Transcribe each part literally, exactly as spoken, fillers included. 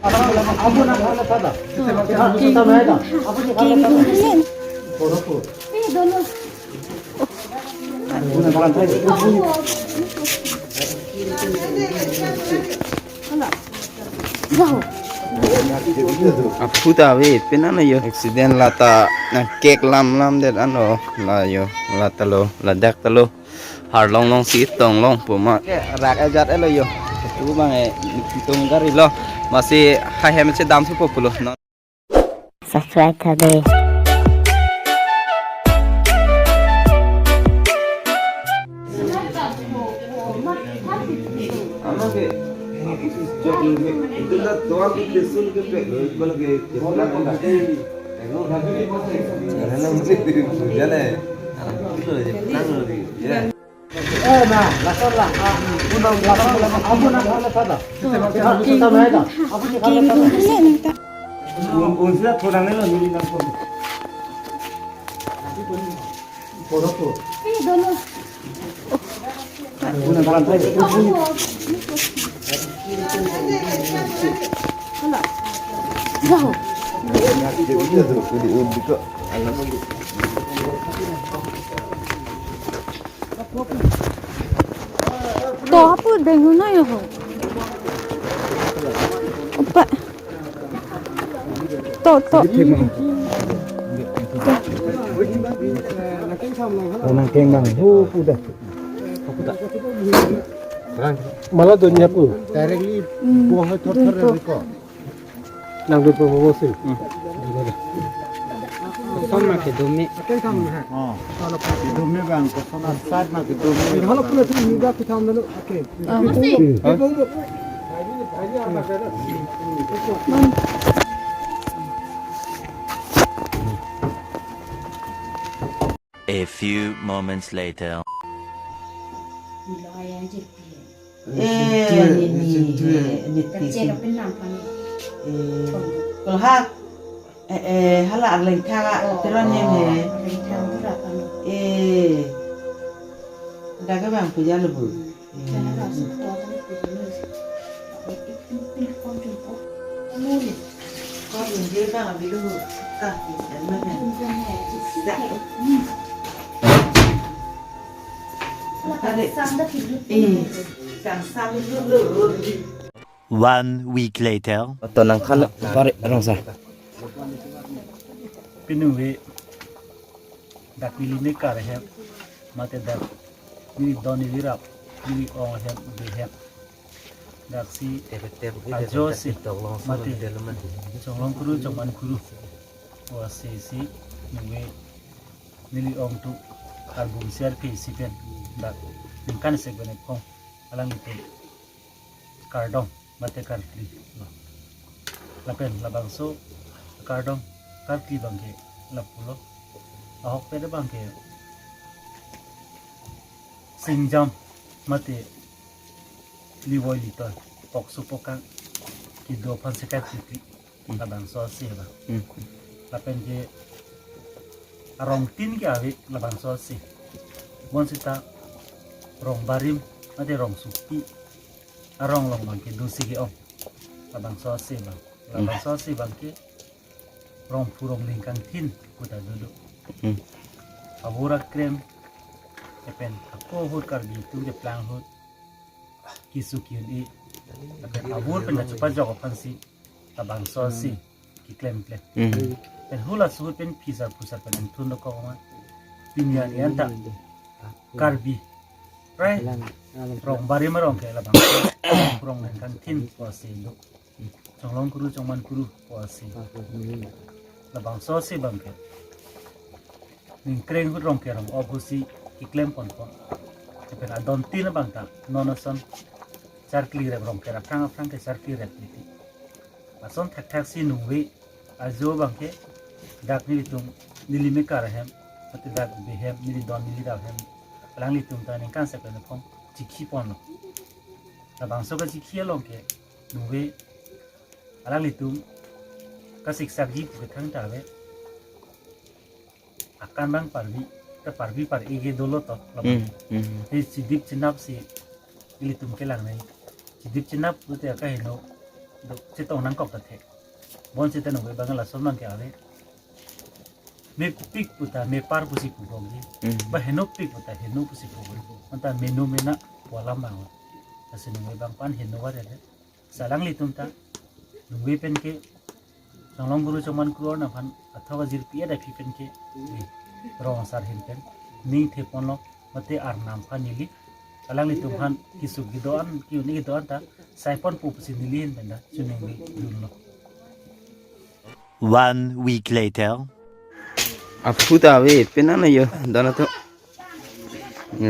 Aphu ta ave, penang na yo. Accident lata, na kek lam lam det ano, la yo, lata lo, ladak ta lo. Har long long si tong long pu ma. Rak ajat elo yo. Tu bang e, tung gari lo. Masi hai hem si dam si populo. Subscribe tha de. To apu dengu na yo ho. Opa. To, to. Nang keng bang ho pu da. Mala donya pu. Directly buang hai thor thor ko. Nang dun pembobosin. Koson ma kedo me. Oh. Kedo me bang, koson asat ma kedo me. Kalau pula tu ni ba kita malu. Okay. A few moments later. Eh, ni, ni, ni, ni, ti, ti. Eh, kolhak. Eh, eh, hala arleng tha, oh, teron nem he. Arleng tha, tura kan. Eh. Daga bang puja lebu. Hmm. Eh. Daga bang puja lebu. Kau injil bang abi lu ka, eh, mana? Hmm. One week later. To nang khan pare rong sa. Pini ave dak neli mekar ahem, mate dak neli don neli rap, neli ong ahem, ave ahem. Daksi ajo si, mate Chonglong kuru, Chongman kuru. Wa si si, neli, neli ong tu, karbung siar ke si pen, dak ningkan sek benek kong, alanglitum kardom, mate karkli lo. Lapen labangso kardom, karkli bangke lapulo. Ahokpet bangke singjam mate livoi litoy, pokso pokang kedo aphan sekai piti. Hmm. Labangso asi bang. Hmm. Lapen ke arong tin ke ave labangso asi. Bonsita rong barim, mate rong supi. Arong along bangke dosi ke-ong. Labangso asi bang. Hmm. Labangso asi bangke rong phu rong ling kangthin pu ta dodo. Hmm. Avur akrem, lapen ako ahut Karbi atum keplang ahut, keso ke-un-e, lapen avur pen kachepajok aphan si labangso asi keklem klem. Hmm. Pen hula suhut pen phisar phusar pen ingthun dokok ma. Pini arni anta Karbi, right? Rong barim arong ke labangso rong ling kangthin pu asi do. Chonglong kuru, Chongman kuru pu asi. Labangso asi bangke ningkreng ahut rong ke rong-op ahut si keklem ponpon. Lapen adon tin abang ta non ason charkli rep, rong ke aphrang aphrang ke charkli rep titi. Lason thakthak si nungve ajo bangke dak nelitum, neli mekar ahem, mate dak ave ahem, neli don neli rap ahem, alanglitum ta ningkan sek pen aphong chikhi ponlo. Labangso kachikhi along ke nungve alanglitum kasiksakji pu ke thangta ave. Akan bang parvi, ta parvi par-e ke dolo to, labang. Hmm, hmm. Te chidip chinap si ilitum kelang nai. Chidip chinap pute akaheno do chetong nangkok ta thek. Bonsita nungve abang lason abang ke ave. Mepik puta mepar pusi pubong di. Hmm. Ba henopik puta heno pusi pubong. Anta meno mena pu alam abang. Lasi nungve abang aphan heno var ya. Lasi alanglitum ta nungve pen ke Chonglong Guru Chongman Kro Arnam aphan athok ajirpi ada phi pen ke, eh, rong asar ahin pen ning theponlo, mate Arnam aphan neli alanglitum aphan kesung kedo-an, ke-un-e kedo-an ta sai ponpo pusi neli ahin pen ta choningri dunlo. One week later. Aphu ta ave, penang na yo, dana to. Ya.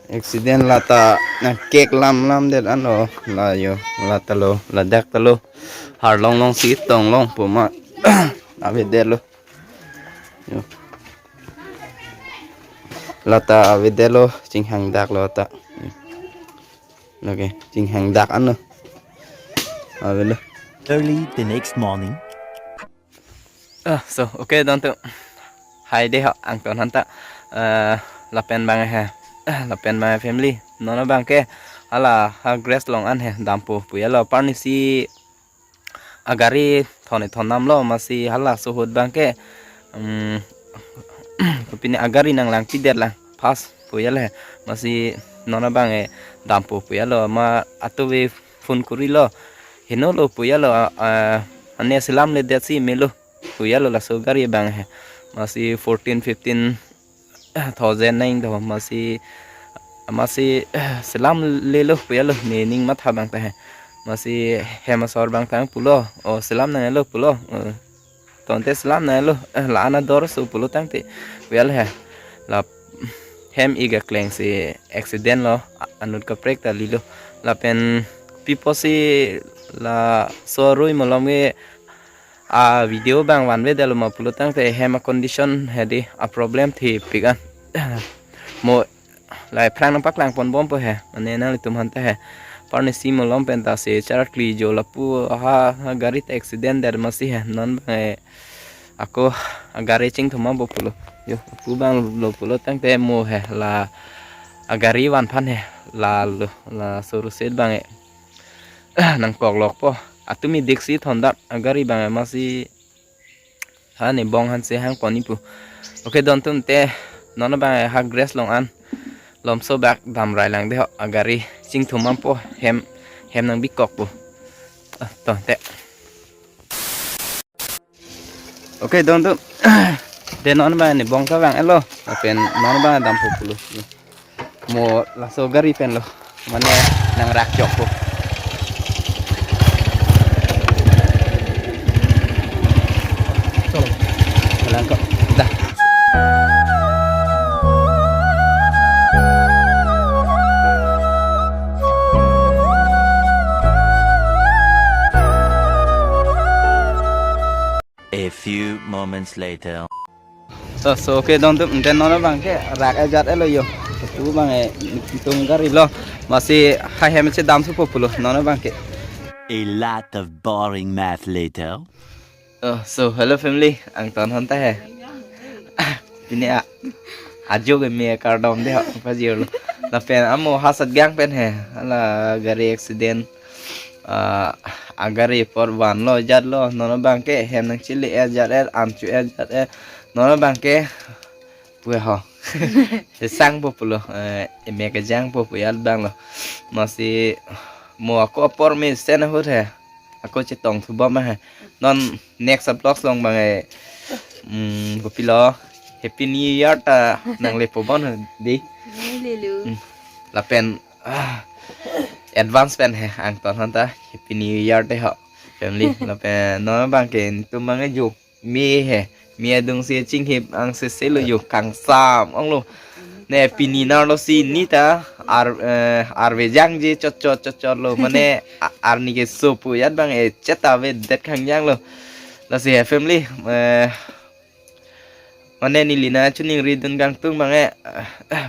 Accident lata nangkek lam lam det anlo, la yo, lata lo, ladak ta lo. Har long long si tong long pu ma. Avedetlo. Yo. Lata avedetlo, chinghang dak lo ta. Yo. Oke, chinghang dak anlo. Avelo. Early the next morning. Ah, so, oke, don tu. Hai dei ho, angton aphan ta. Eh, lapen abang he. Lapen abang family. Non abang ke hala ha grass along an he dampo pu ya lo, parni si agari thon-e thon nam lo, masi halaso ahut abang ke, um, kopine agari nanglang pidet lang fast pu ya le, masi non abang e dampo pu ya lo, ma atuve phone kuri lo, heno lo pu ya lo, ah, ah, ane selam ledet si melo pu ya lo laso gari abang he, masi fourteen fifteen thousand nang do, masi, masi selam lelo pu ya lo, ne ning matha abang ta he. Masi hem asor abang ta pulo, o selam nangnelo pulo, eh, tangte selam nangnelo, eh, la-an ador so pulo tangte pu ya lo he. La hem ik akleng si accident lo, a-, anut kaprek ta lilo. Lapen pi pusi laso arui malom ke a video abang vanvedetlo ma pulo tangte hem a condition he dei, a problem thepik an. Mo la aphrang nangpaklang ponbompo he, mane nanglitum aphan ta he. Parni si malom pen ta se charkli jo lapu ha, ha gari ta accident det masi he, non abang e ako agari chingthum mampo pulo. Yo, lapu abang lo pulo tangte mo he la agari van aphan he, la lo, laso ruset abang e nangkok lokpo. Atumi dik si thondam agari abang e, masi ha ne bong aphan si hang pon-i pu. Oke, don tum te non abang e ha grass along an lomso bak damrai lang dei ho, agari chingthum mampo, hem, hem nangbikokpo. Ah, to te. Oke, don tu. Dei non abang ne bong ta vang-etlo. Lapen non abang dampo pulo. Mo laso gari pen lo. Mane nangrak chokpo. Chalo. Jalan kok. Dah. A few moments later. So, so, oke, don tu, ante non abang ke rak ajat-etlo yo. Tu abang e, tung gari lo. Masi hai hem si damsopo pulo, non abang ke. A lot of boring math later. Oh, so, hello family, angton aphan ta he. Pine a, ajo ke me kardom dei ho, pajirlo. Lapen amo ha Satgang pen he, hala gari accident. Ah, agari apor vanlo, jatlo, non abang ke hem nangchele-et jat-et, an chu-et jat-et, non abang ke pu ho. Sesangpo pulo, eh, eme kejangpo pu ya abang lo. Masi mo ako apor mesen ahut he. Ako chetongthu bom he. Non next vlog along abang e, mm, kopilo, Happy New Year ta nanglepo bon dei. Nang lelo. Hmm. Lapen, ah, advance pen he, angton aphan ta Happy New Year dei ho, family. Lapen non abang ke netum abang e jo me he, me adung si chinghip ang sese lo jo, kangsam onglo. Ne pini nar lo si ni ta ar, eh, arve jangje chotchot chotchot lo, mane a-, arni keso pu ya abang e chet avedet khangjang lo. Lasi he family, eh, mane neli nangchoningri dun kangtung abang e,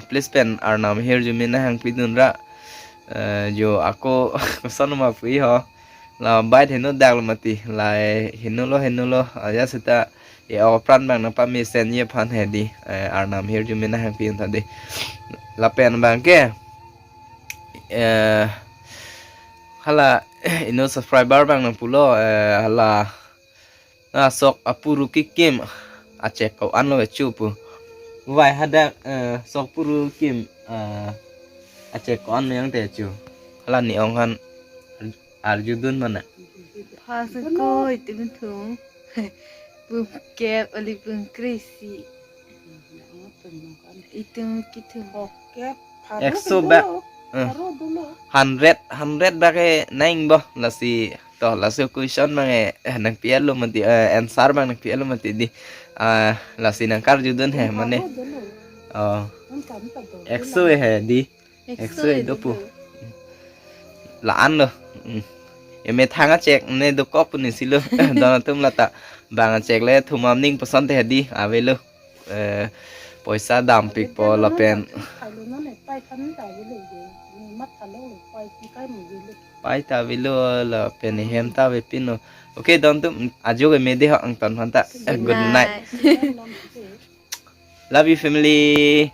please pen Arnam ahirjume nanghangpi dun ra. Eh, jo ako koson ma pu-i ho. La bike heno daklo mati. La heno lo, heno lo. Aja seta e-ok apran abang nangpamesenji aphan he dei. Eh, Arnam ahirjume nanghangpi un tha dei. Lapen abang ke, eh, Hala ino subscriber abang nangpulo, eh, hala na sok apuru kekim achek ko-an lo ve chu pu. Vai hadak, eh, sok puru kim, eh, achek ko-an lo yang te chu. Hala ne-ong aphan arjudun mana. Phasangkoi itum kethum. Pumkep, oli pumkre-isi. Itum kethum. Ekso bak. Eh. Hundred, hundred bak ke nang bo, lasi to, lasi question abang ke, eh, nangpi-et lo mati, eh, answer abang nangpi-et lo mati di. Ah, lasi nangkarjudun he mane. Oh. Ekso he di. Ekso do pu. La-an lo. Hmm. Emethang achek ne dokok pu ne si lo. Don atum lata bang achek le thum aning puson te di ave lo. Eh, poisa dampikpo lapen. Pai ta ave lo lapen hem ta avepin lo. Okay, don atum ajo ke me de ho, angtan aphan ta. Eh, good night. Love you, family.